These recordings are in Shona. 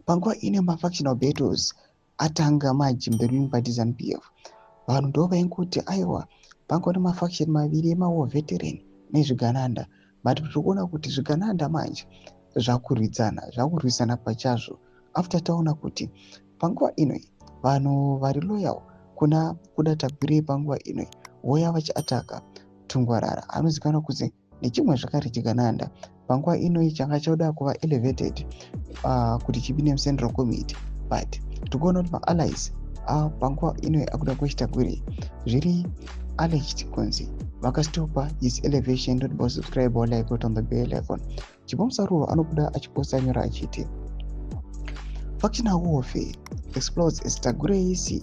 Panguva ino mafactional battles atanga manje muruling party ZANU PF. Vanhu ndo vaingoti aiwa, pangova nemafaction maviri emawar veteran nezvigananda, but tiri kuona kuti zvigananda manje zvakurwidzana, zvakurwisana pachazvo, after taona kuti panguva ino vanhu vari loyal kuna Kuda Tagwirei panguva ino voya vachiataka Tungwarara, anozivikanwa kunzi nechimwe zvakare chigananda panguva ino changa choda kuva elevated kuti chipinde mucentral committee. But tikuona kuti maallies panguva ino akuda kuchitagwirei zviri alleged kunzi vakastopa his elevation. Don't subscribe or like on the bell icon. Chipo Musaruro anobuda achiposta nyora achiti, "Factional warfare explodes as Tagwirei's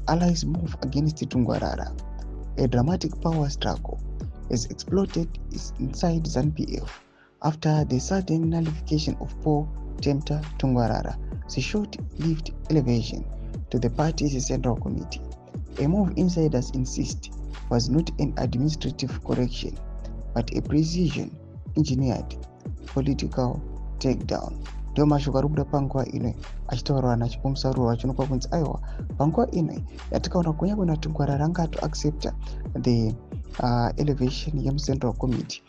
allies move against Tungwarara. A dramatic power struggle has exploded inside ZANU-PF after the sudden nullification of Paul Tempter Tungwarara's short-lived elevation to the party's central committee. A move insiders insist was not an administrative correction, but a precision engineered political takedown." Ndo mashoko ari kubuda panguva ino achitaurwa naChipo Musaruro, achionekwa kunzi aiwa, panguva ino yatikaona kunyange naTungwarara ranga atoaccepta the elevation yemucentral committee.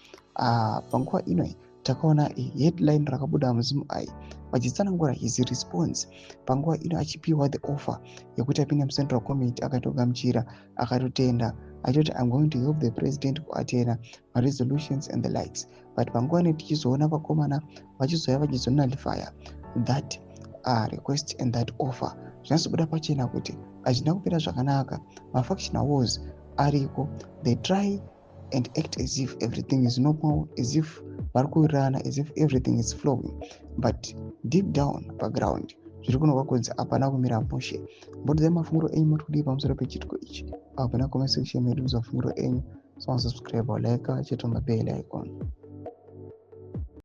Panguva ino takaona headline rakabuda muZimEye vachitsanangura his response panguva ino achipiwa the offer yekuti apinde mucentral committee. Akatogamuchira, akatotenda, achiti, "I'm going to help the president kuatena maresolutions and the likes." But panguva ino tichizoona vakomana vachizouya vachizonullifya that request and that offer. Zvinozobuda pachena kuti hazvina kupera zvakanaka. Mafactional wars ariko. They try and act as if everything is normal, as if vari kuwirirana, as if everything is flowing, but deep down paground zviri kunoka kunzi hapana kumira mushe. Mbotidzai mafunguro enyu, muri kudii pamusoro pechitiko ichi? Apana comment section medu mafunguro enyu. So subscribe, like, chete on the bell icon.